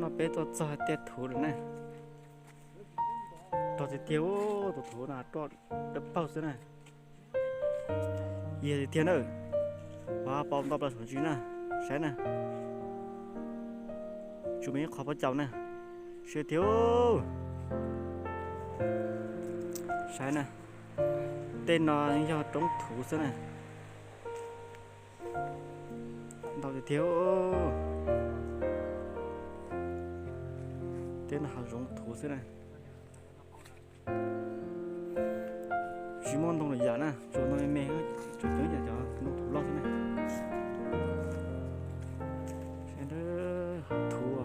Peb tuaj txog tiaj thuv lawm na. Rog tiag tiag, tus thuv no roj dawb paug xwb na. Yog tiag tiag na. Pom ntau plaws saum ntsis na. Saib na. Tsuas muaj ib qho pob caus na. Siab tiag. Saib na. Tej no yog roob thuv xwb na. Ntau tiag tiag. Tej no hav zoov thuv xwb na. Tsis muaj ntoo lwm yam na, tsuas ntoo me me, tsuas coob cov ntoo thuv loj xwb na. Thuv.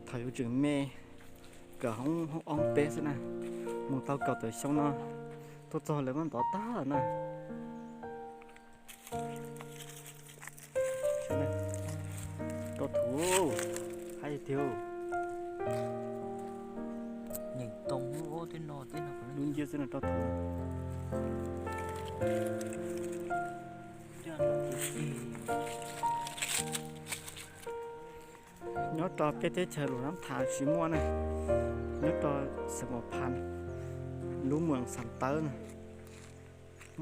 Thaum yus tseem me, kawm hoob, hoob ob hoob peb xwb na, mus tau kaum tawm xyoo no, tuaj txog lawv muab ntov tag na. Roj thuv, haib tiag. Nyeem too lub ub tib no, lub nciab xwb no roj thuv. Nyob rau peb teb chaws Lus Nab Thas tsis muaj na, nyob rau xeev Huam Phas, lub moos Xas Tawb na,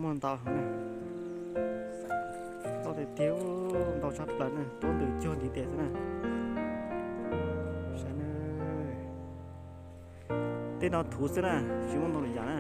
muaj ntau heev na. Loj tiag tiag, ntau tshaj plaws na, tuab ntws cuag ntiv tes xwb na. Saib na. Tej no thuv xwb na, tsis muaj ntoo lwm yam na.